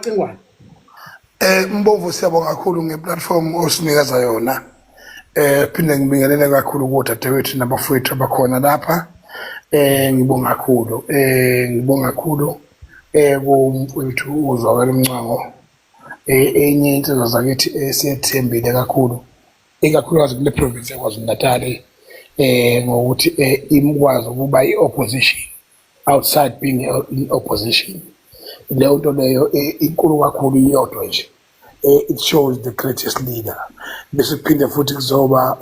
Cingwane. Mbomvu, siyabonga kakhulu ngeplatform osinikeza yona. Phinde ngibingelele kakhulu kodadewethu nabafowethu abakhona lapha. Ngibonga kakhulu. Ngibonga kakhulu kumfowethu uZwakela uMncwango. Enye insizwa zakithi esiyethembile kakhulu, ikakhulukazi kule province yaKwaZulu Natal, ngokuthi imkwazi ukuba i-opposition outside being in opposition. Leyo nto leyo inkulu kakhulu iyodwa nje. It shows the greatest leader. Bese kuphinde futhi kuzoba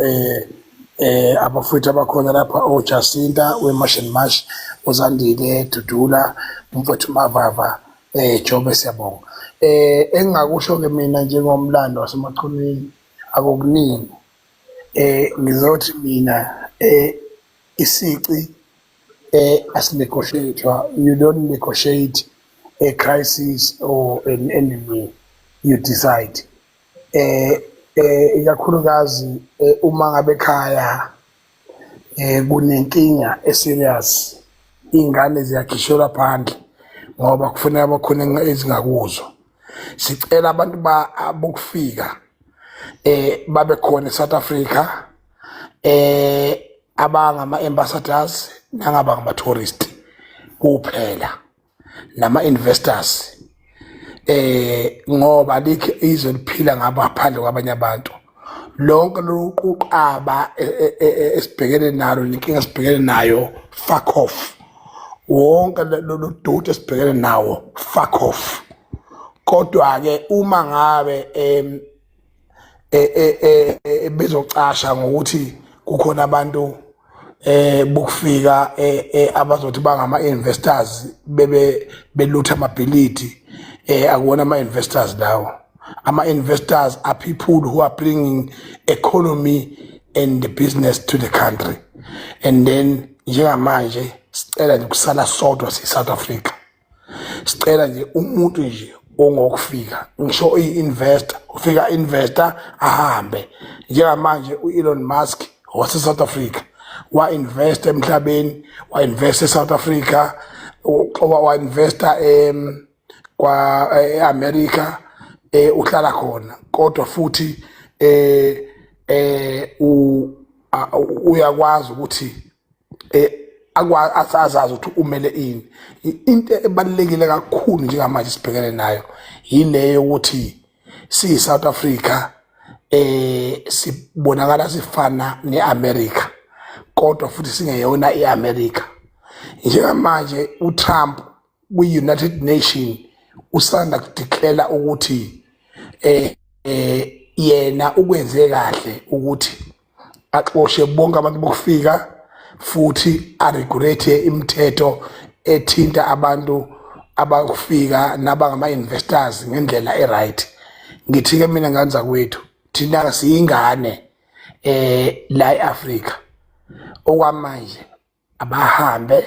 abafowethu abakhona lapha, oJacinta weMarch and March, uZandile Dudula, umfowethu Mavava Jobe, siyabonga. Engingakusho ke mina njengomlando waseMachunwini akukuningi. Ngizothi mina isici asinegotiate, you don't negotiate a crisis or an enemy, you decide. Ikakhulukazi uma ngabe ekhaya kunenkinga eserious, ingane ziyakhishelwa phandle ngoba kufuneka bakhona ezingakuzwa. Sicela abantu bokufika babe khona eSouth Africa, abangama ambassadors nangaba ngama tourist kuphela nama investors, ngoba likho izwe liphila ngaphandle kwabanye abantu. Lonke loquqaba esibhekene nalo nenkinga esibhekene nayo, fuck off. Wonke lo doti esibhekene nawo, fuck off. Kodwa ke uma ngabe bezocasha ngokuthi kukhona abantu bokufika abazothi bangama investors bebe belutha amabhilidi, akuwona ama investors lawo. Ama investors are people who are bringing economy and the business to the country. And then njengamanje sicela nje kusala sodwa si South Africa. Sicela nje umuntu nje ongokufika, ngisho i-investor, ufika investor ahambe. Njengamanje u-Elon Musk wase South Africa, wa-invest emhlabeni, wa-invest e-South Africa, wa-investa kwa e-America, uhlala khona, kodwa futhi uyakwazi ukuthi azazi ukuthi umele ini. Into ebalulekile kakhulu njengamanje sibhekene nayo yileyo ukuthi siyi South Africa sibonakala sifana neAmerica, kodwa futhi singeyona iAmerica. Njengamanje uTrump kwi-United Nation usanda kudeclare ukuthi yena ukwenze kahle ukuthi axoshe bonke abantu bokufika futhi aregulate imithetho ethinta abantu abakufika nabangama-investors ngendlela e-right. Ngithi-ke mina nganza kwethu, thina siyingane la e-Afrika. Okwamanje abahambe,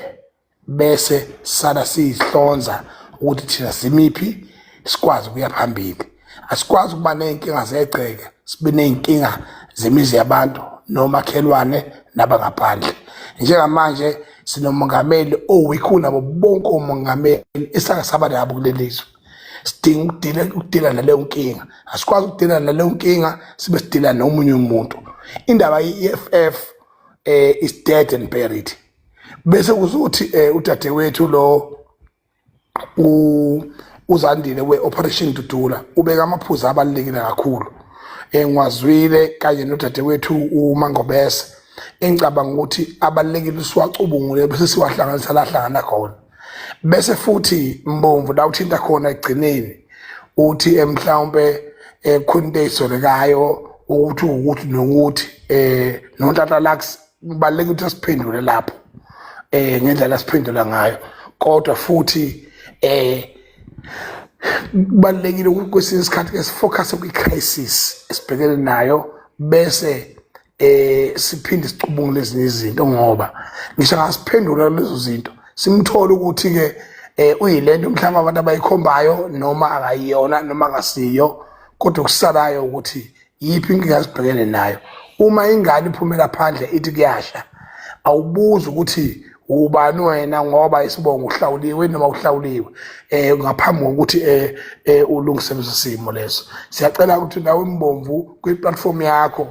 bese sala siyihlonza ukuthi thina simiphi, sikwazi ukuya phambili. Asikwazi ukuba ney'nkinga zegceke, sibe ney'nkinga zemizi yabantu nomakhelwane nabangaphandle. Njengamanje sinomongameli oweak kunabo bonke omongameli esake saba nabo kuleli zwe. Sidinga ukudila naleyo nkinga. Asikwazi ukudila naleyo nkinga sibe sidila nomunye umuntu. Indaba ye-EFF is dead and buried. Bese kuzothi udadewethu lo uZandile we-Operation Dudula ubeka amaphuzu abalulekile kakhulu engiwazwile, kanye nodadewethu uMangobese, engicabanga ukuthi abalulekile siwacubungule bese siwahlanganisa la hlangana khona. Bese futhi Mbomvu, la uthinta khona ekugcineni, uthi mhlawumbe khona into eyisolekayo ukuthi nokuthi noNhlanhla Lux, kubalulekile ukuthi asiphendule lapho ngendlela asiphendula ngayo. Kodwa futhi kubalulekile ukuthi kwesinye isikhathi ke sifocus kwi-crisis esibhekene nayo, bese siphinde sicubungule ezinye izinto, ngoba ngisho ngasiphendula lezo zinto simthole ukuthi ke uyilento mhlawumbe abantu abayikhombayo noma akayiyona noma akasiyo. Kodwa okusalayo ukuthi yiphi inkinga sibhekene nayo. Uma ingane iphumela phandle ithi kuyasha, awubuzi ukuthi Ubani wena ngoba isibongo uhlawuliwe noma uhlawuliwe ngaphambi kokuthi ulungise leso simo leso. Siyacela ukuthi nawe Mbomvu kwi-platform yakho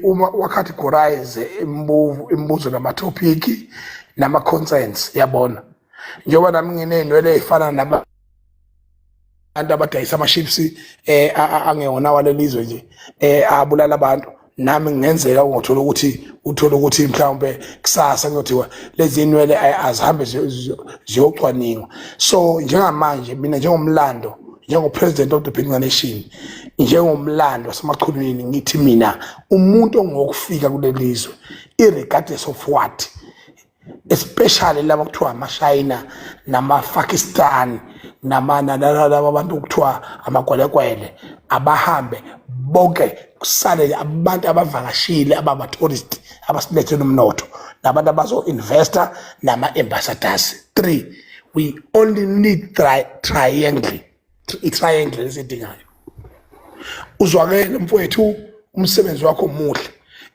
uma wa-categorize imibuzo nama-topic nama-concerns, yabona, njengoba nami nginey'nwele ey'fana naba abantu abadayisa ama-chips angewona walelizwe nje abulala abantu, nami kungenzeka ungothola ukuthi uthole ukuthi mhlawumbe kusasa kuyothiwa lezi nwele azihambe ziyocwaningwa. So njengamanje mina njengomlando, njengo-president of the Bhinca Nation, njengomlando wasemachunwini, ngithi mina umuntu ongokufika kuleli zwe, irregardless of what, especially laba kuthiwa amaShayina nama-Pakistan nama laba bantu kuthiwa amakwelekwele, abahambe bonke, kusale abantu abavakashile, abama-tourist abasilethela umnotho, nabantu abazo-investa, nama-ambassadors. Three, we only need triangle, i-triangle esidingayo. Uzwakele mfowethu, umsebenzi wakho muhle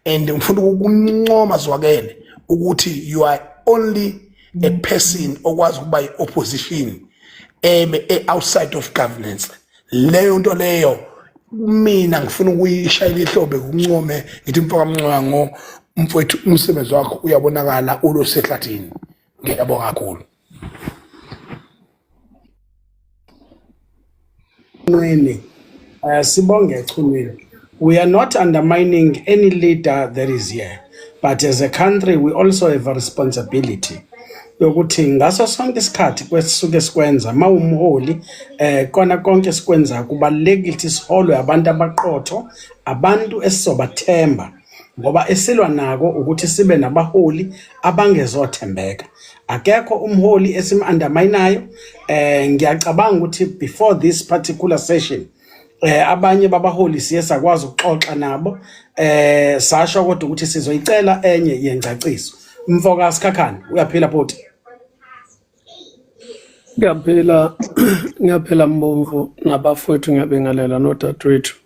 and ngifuna ukukuncoma Zwakele ukuthi you are only a person okwazi ukuba i-opposition ebe outside of governance. Leyo nto leyo mina ngifuna ukuyishayela ihlombe, kuncome, ngithi mfoka Mncwango, mfowethu, umsebenzi wakho uyabonakala ulosehlathini. Ngiyabonga kakhulu. Chunwini. Sibonge Chunwini. We are not undermining any leader that is here, but as a country we also have a responsibility yokuthi ngaso sonke isikhathi kwesisuke sikwenza mawumholi kona konke sikwenza kubalulekile ukuthi siholwe abantu abaqotho, abantu esizobathemba, ngoba esilwa nako ukuthi sibe nabaholi abangezothembeka. Akekho umholi esim-underminayo. Ngiyacabanga ukuthi before this particular session abanye babaholi siye sakwazi ukuxoxa nabo, sasho kodwa ukuthi sizoyicela enye yengcaciso. Mfoka Sikhakhane, uyaphila bhuti? Ngiyaphila, ngiyaphila Mbomvu nabafowethu, ngiyabingelela nodadewethu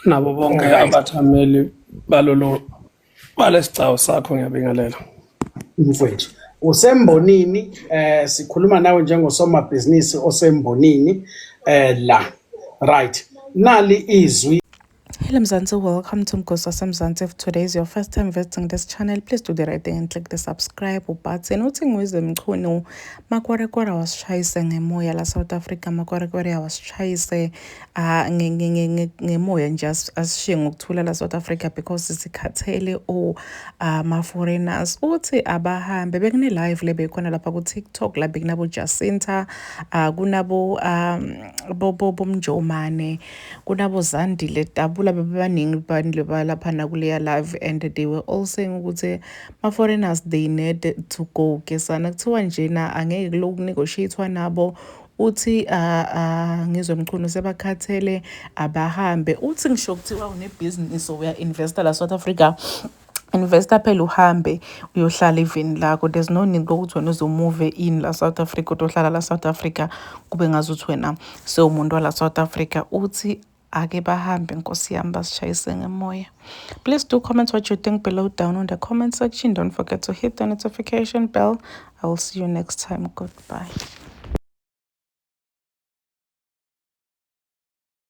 nabo bonke abathameli balolo balesicawu sakho, ngiyabingelela. Mfowethu usembonini, sikhuluma nawe njengosomabhizinisi osembonini la, right? Nali izwi. Hello Mzansi, welcome to Mgosi Mzansi. If today is your first time visiting this channel, please do the right thing and click the subscribe button. Uthi Ngizwe Mchunu, makwerekwere awasishayise ngemoya la South Africa, makwerekwere awasishayise ngemoya nje, asishiye ngokuthula la South Africa because sikhathele o ama-foreigners. Uthi abahambe. Bekune live le bekhona lapha ku-TikTok la bekunabo Jacinta, kunabo bomjomane, kunabo Zandile Dabula, bebaningi bantu balaphana kuleya live and they were all saying ukuthi ma-foreigners, they need to go. Ke sana kuthiwa njena angeke kuloku negotiate nabo. Uthi Ngizwe Mchunu sebakhathele, abahambe. Uthi ngisho kuthiwa unebhizinisi, uya-investa la South Africa, investa phela, uhambe uyohlala eveni lakho. There's no need kokuthi wena uzo-move in la South Africa, utohlala la South Africa kube ngazuthi wena sewumuntu wala South Africa. Uthi ake bahambe, nkosi yami, basishayise ngemoya. Please do comment what you think below down on the comment section. Don't forget to hit the notification bell. I will see you next time. Goodbye.